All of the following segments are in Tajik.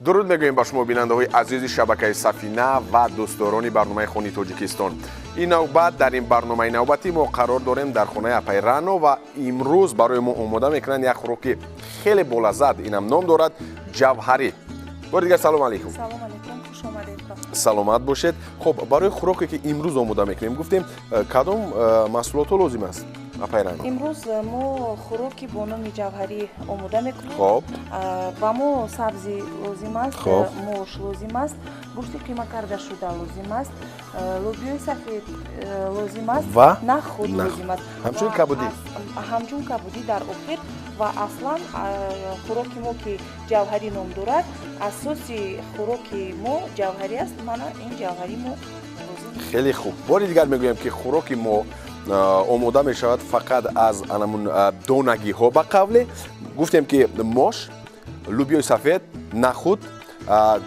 Дуруд мегӯем ба шумо, бинандаҳои азизи шабакаи Сафина ва дӯстдорони барномаи Хони Тоҷикистон. Ин навбат дар ин барномаи навбатӣ мо қарор дорем дар хонаи апаи Рано ва имрӯз барои мо омода мекунанд як хӯроки хеле болаззат. Инам ном дорад ҷавҳарӣ. Бори дигар салом алейкум. Салом алейкум, хуш омадед. Саломат бошед. Хуб, барои хӯроке ки имрӯз омода мекунем, гуфтем, кадом маҳсулотҳо лозим аст, апаи Рано? Имрӯз мо хӯроки бо номи ҷавҳарӣ омода мекунем. Хоб. Ба мо сабзӣ лозим аст, Хоб. Мош лозим аст, гӯшти қима карда шуда лозим аст, лӯбиёи сафед лозим аст ва нахуд нахуд. Лозим аст. Ҳамчунин Ва кабудӣ. Ҳамчун кабудӣ дар охир. Ва аслан хӯроки мо ки ҷавҳарӣ ном дорад, асоси хӯроки мо ҷавҳарӣ аст. Мана ин ҷавҳарӣ мо лозим. Хеле хуб. Бори дигар мегӯям, ки хӯроки мо омода мешавад фақат аз анамун донагиҳо. Ба қавле гуфтем, ки мош, лӯбиёи сафед, нахуд,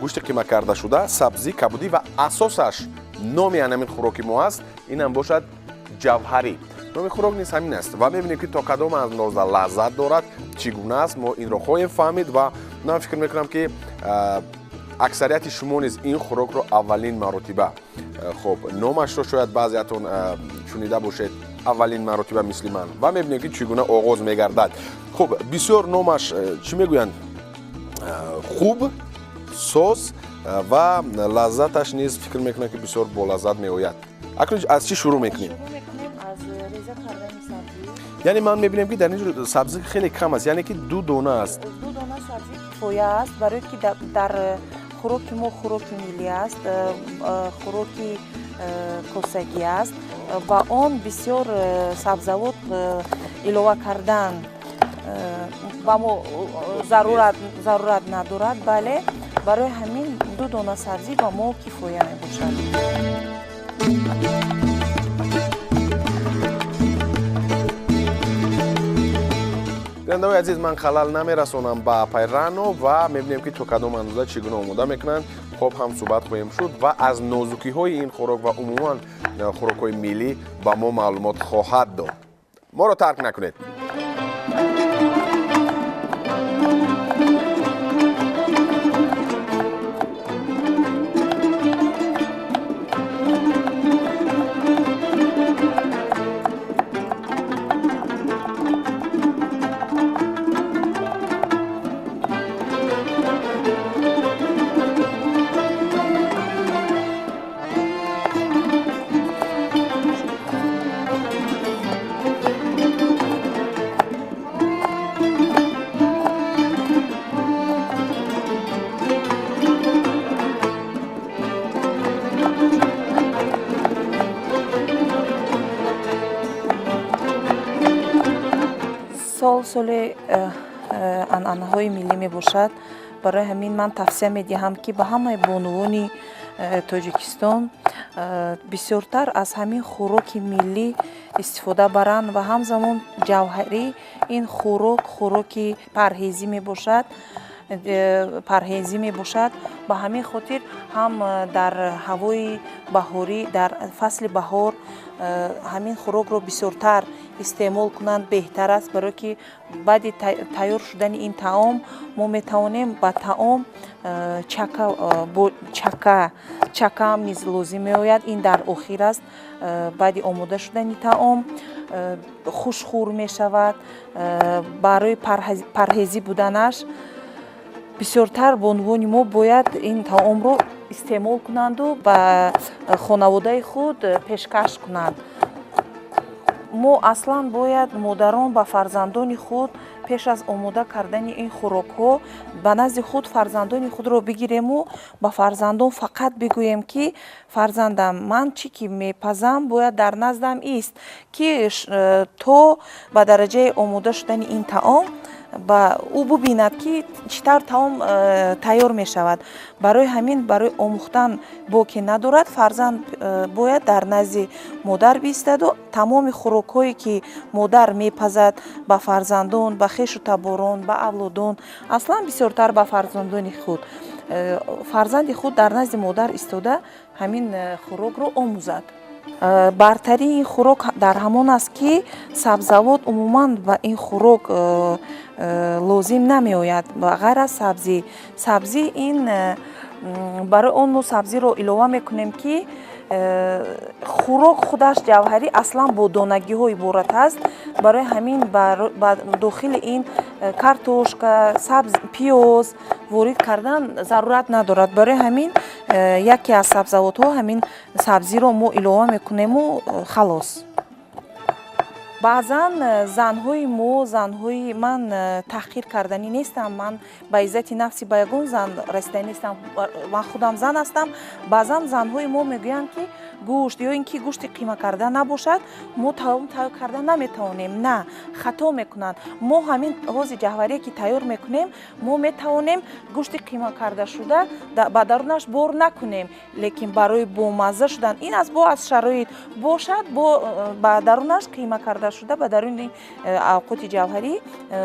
гӯшти қима карда шуда, сабзӣ, кабудӣ ва асосаш номи анамин хӯроки мо аст, инам бошад ҷавҳарӣ. Номи хӯрок низ ҳамин аст ва мебинем, ки то кадом андоза лаззат дорад, чӣ гуна аст, мо инро хоҳем фаҳмид. Ва ман фикр мекунам, ки аксарияти шумо низ ин хӯрокро аввалин маротиба, хуб, номашро шояд баъзеатон шунида бошед аввалин маротиба мисли ман. Ва мебинем, ки чӣ гуна оғоз мегардад. Хуб, бисёр номаш, чӣ мегӯянд, хуб соз ва лаззаташ низ фикр мекунам, ки бисёр болаззат меояд. Акнун аз чӣ шурӯъ мекунем? Шурӯъ мекунем аз реза кардани сабзӣ. Яъне ман мебинем, ки дар ин ҷо сабзӣ хеле кам аст, яъне ки ду дона аст. Ду дона сабзӣ кифоя аст, барое ки дар хӯроки мо хӯроки миллӣ аст, хӯроки косагӣ аст. Ба он бисёр сабзавот илова кардан ба мо зарурат надорад. Бале, барои ҳамин ду дона сабзӣ ба мо кифоя мебошад. Бинандаҳои азиз, ман халал намерасонам ба апаи Рано ва мебинем, ки то кадом андоза чӣ гуна омода мекунанд. Хоб, ҳам суҳбат хоҳем шуд ва аз нозукиҳои ин хӯрок ва умуман хӯрокҳои миллӣ ба мо маълумот хоҳад дод. Моро тарк накунед. Сол соли анъанаҳои миллӣ мебошад. Барои ҳамин ман тавсия медиҳам, ки ба ҳамаи бонувони Тоҷикистон бисёртар аз ҳамин хӯроки миллӣ истифода баранд. Ва ҳамзамон ҷавҳарӣ ин хӯрок хӯроки парҳезӣ мебошад, парҳезӣ мебошад. Ба ҳамин хотир ҳам дар ҳавои баҳорӣ, дар фасли баҳор ҳамин хӯрокро бисёртар истеъмол кунанд беҳтар аст, барое ки баъди тайёр шудани ин таом мо метавонем ба таом чака, бо чака, чакаам низ лозим меояд. Ин дар охир аст. Баъди омода шудани таом хушхӯр мешавад. Барои парҳезӣ буданаш бисёртар бонувони мо бояд ин таомро истеъмол кунанду ба хонаводаи худ пешкаш кунанд. Мо аслан бояд модарон ба фарзандони худ пеш аз омода кардани ин хӯрокҳо ба назди худ фарзандони худро бигирему ба фарзандон фақат бигӯем, ки фарзандам, ман чӣ ки мепазам, бояд дар наздам ист, ки то ба дараҷаи омода шудани ин таом ба ӯ бубинад, ки чӣ тавр таом тайёр мешавад. Барои ҳамин барои омӯхтан боке надорад. Фарзанд бояд дар назди модар биистаду тамоми хӯрокҳое ки модар мепазад, ба фарзандон, ба хешу таборон, ба авлодон, аслан бисёртар ба фарзандони худ, фарзанди худ дар назди модар истода ҳамин хӯрокро омӯзад. Бартарии ин хӯрок дар ҳамон аст, ки сабзавот умуман ба ин хӯрок лозим намеояд ғайр аз сабзӣ. Сабзӣ ин барои он мо сабзиро илова мекунем, ки хӯрок худаш ҷавҳарӣ аслан бо донагиҳо иборат аст. Барои ҳамин ба дохили ин картошка, сабз, пиёз ворид кардан зарурат надорад. Барои ҳамин яке аз сабзавотҳо ҳамин сабзиро мо илова мекунему халос. Баъзан занҳои мо, занҳои ман таҳқир карданӣ нестам, ман ба иззати нафси ба ягон зан расиданӣ нестам, ман худам зан ҳастам. Баъзан занҳои мо мегӯянд, ки гӯшт ё ин ки гӯшти қима карда набошад, мо таом тайёр карда наметавонем. На, хато мекунанд. Мо ҳамин ҳози ҷавҳарие ки тайёр мекунем, мо метавонем гӯшти қима кардашуда ба дарунаш бор накунем, лекин барои бомазза шудан ин аз бо аз шароит бошад, бо ба дарунаш қима карда шуда ба даруни авқоти ҷавҳарӣ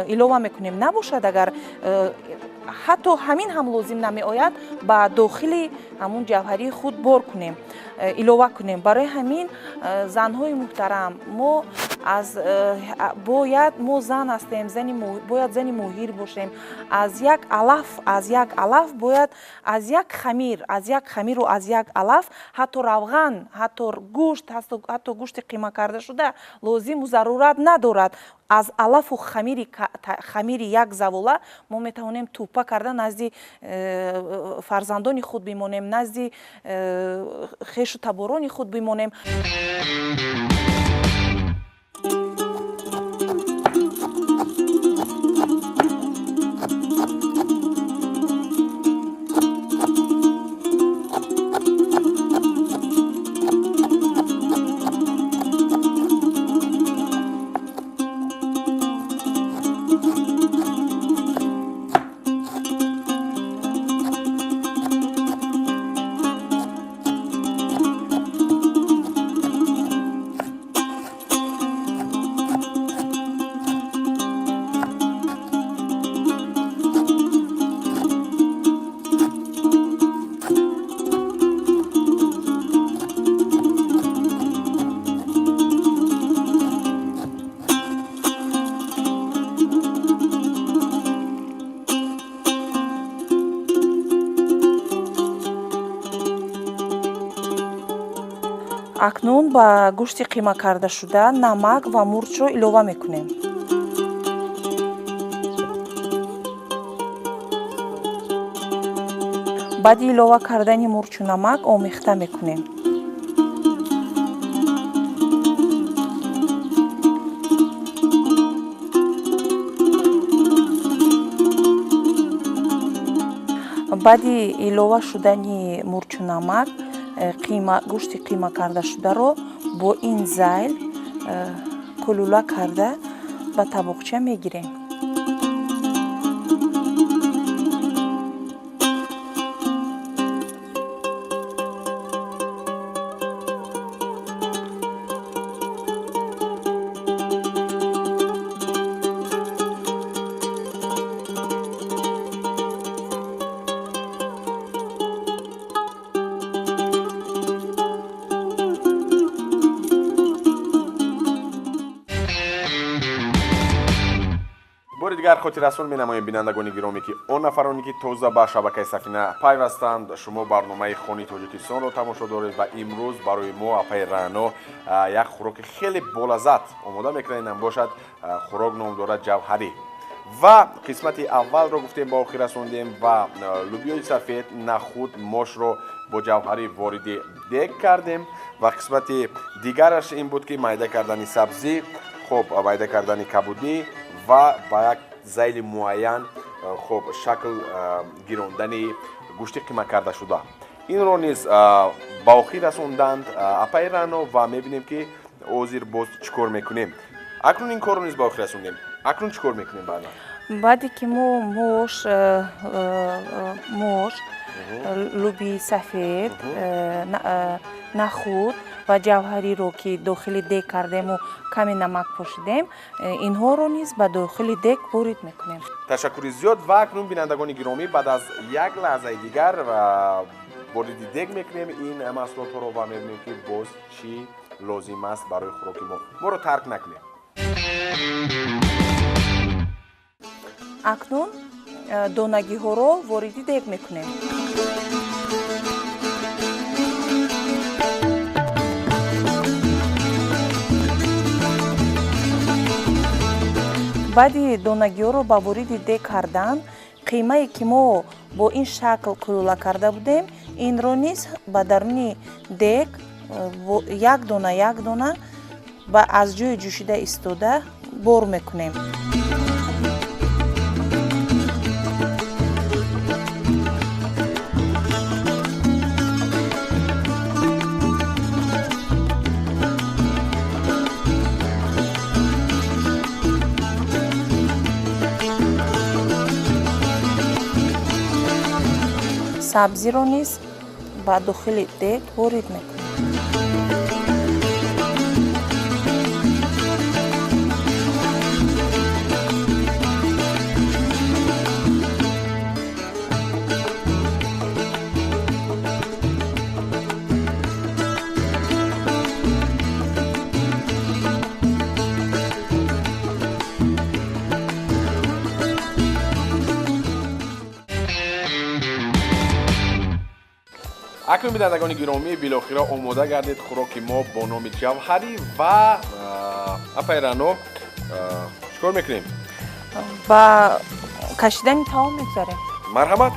илова мекунем. Набошад, агар ҳатто ҳамин ҳам лозим намеояд, ба дохили ҳамун ҷавҳарии худ бор кунем, илова кунем. Барои ҳамин занҳои муҳтарам, мо аз бояд, мо зан ҳастем, бояд зани моҳир бошем. Аз як алаф, аз як алаф бояд, аз як хамир, аз як хамиру аз як алаф ҳатто равған, ҳатто гӯшт, ҳатто гӯшти қима карда шуда лозиму зарурат надорад. Аз алафу хамири як завола мо метавонем тӯпа карда назди фарзандони худ бимонем, назди хешу таборони худ бимонем. Акнун ба гӯшти қима кардашуда намак ва мурчро илова мекунем. Баъди илова кардани мурчу намак омехта мекунем. Баъди илова шудани мурчу намак гӯшти қима кардашударо бо ин зайл кулула карда ба табоқча мегирем. Бори дигар хотиррасон менамоем, бинандагони гиромӣ, ки он нафароне, ки тоза ба шабакаи Сафина пайвастанд, шумо барномаи Хони Тоҷикистонро тамошо доред ва имрӯз барои мо апаи Раъно як хӯроки хеле болаззат омода мекунад. Инам бошад хӯрок ном дорад ҷавҳарӣ. Ва қисмати аввалро гуфтем ба охир расондем ва лӯбиёи сафед, нахуд, мошро бо ҷавҳарӣ вориди дег кардем ва қисмати дигараш ин буд, ки майда кардани сабзӣ, хуб, майда кардани кабудӣ ва ба як зайли муайян, хуб, шакл гирондани гӯшти қима карда шуда. Инро низ ба охир расонданд апаи Раъно ва мебинем, ки ҳозир боз чӣ кор мекунем. Акнун ин корро низ ба охир расондем. Акнун чӣ кор мекунем баъдан? Баъде ки мо мош, лӯбии сафед, нахуд ва ҷавҳариро, ки дохили дег кардему каме намак пошидем, инҳоро низ ба дохили дег ворид мекунем. Ташаккури зиёд. Ва акнун, бинандагони гиромӣ, баъд аз як лаҳзаи дигар вориди дег мекунем ин маҳсулотҳоро ва мебинем, ки боз чӣ лозим аст барои хӯроки мо. Моро тарк накунем. Акнун донагиҳоро вориди дег мекунем. Баъди донагиҳоро ба вориди дег кардан, қимае ки мо бо ин шакл кулула карда будем, инро низ ба даруни дег як дона як дона ба аз ҷои ҷӯшида истода бор мекунем. Сабзиро низ ба дохили дег ворид мекунем. Акнун бинандагони гиромӣ, билохира омода гардид хӯроки мо бо номи ҷавҳарӣ ва апаи Рано, чӣ кор мекунем? Ба кашидани таом мегузарем. Марҳамат.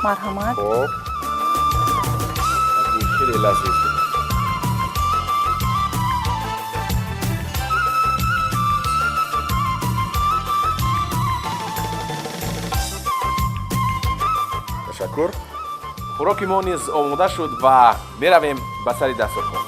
Марҳамат. Хоб, хеле лазиз. Ташаккур. Хӯроки мо низ омода шуд ва меравем ба сари дастурхон.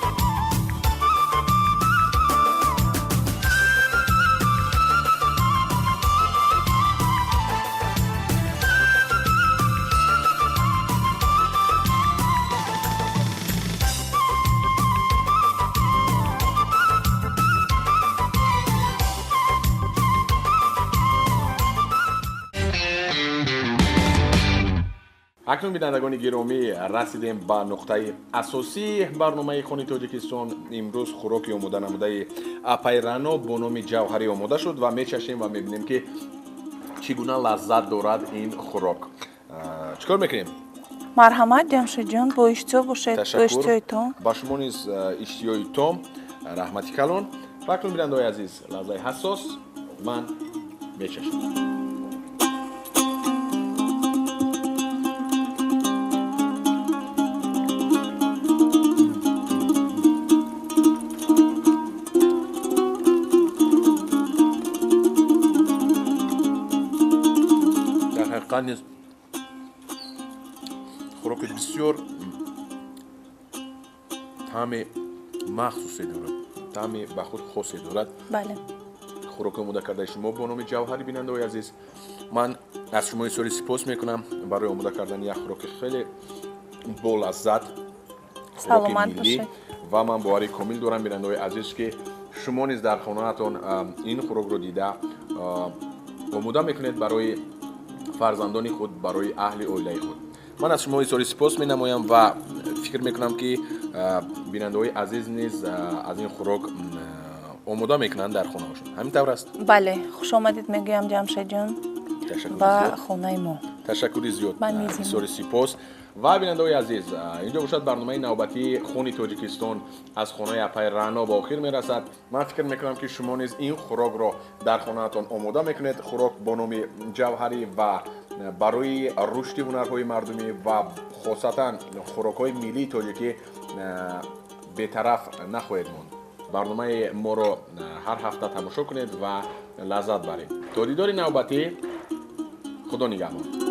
Акнун бинандагони гиромӣ, расидем ба нуқтаи асосии барномаи Хони Тоҷикистон. Имрӯз хӯроки омода намудаи апаи Рано бо номи ҷавҳарӣ омода шуд ва мечашем ва мебинем, ки чӣ гуна лаззат дорад ин хӯрок. Чӣ кор мекунем? Марҳамат, Ҷамшедҷон, бо иштиҳо бошед. Бо иштиҳои том. Ба шумо низ иштиҳои том, раҳмати калон. Ва акнун бинандаҳои азиз, лаҳзаи ҳассос, ман мечашам. Низ хӯроки бисёр таъми махсусе дорад, таъми ба худ хосе дорад. Бале. Хӯроки омода кардаи шумо бо номи ҷавҳари, бинандаҳои азиз, ман аз шумо изҳори сипос мекунам барои омода кардани як хӯроки хеле болаззат, хӯроки миллӣ. Ва ман боварии комил дорам, бинандаҳои азиз, ки шумо низ дар хонаатон ин хӯрокро дида омода мекунед барои фарзандони худ, барои аҳли оилаи худ. Ман аз шумо изҳори сипос менамоям ва фикр мекунам, ки бинандаҳои азиз низ аз ин хӯрок омода мекунанд дар хонаҳошон. Ҳамин тавр аст? Бале, хушомадид мегӯям, Ҷамшедҷон, ба хонаи мо. Ташаккури зиёд, изҳори сипос. Ва бинандаҳои азиз, инҷо бошад барномаи навбатии Хони Тоҷикистон аз хонаи апаи Рано ба охир мерасад. Ман фикр мекунам, ки шумо низ ин хӯрокро дар хонаатон омода мекунед. Хӯрок бо номи ҷавҳарӣ ва барои рушди ҳунарҳои мардумӣ ва хосатан хӯрокҳои миллии тоҷикӣ бетараф нахоҳед монд. Барномаи моро ҳар ҳафта тамошо кунед ва лаззат баред. То дидори навбатӣ, Худо нигаҳбон.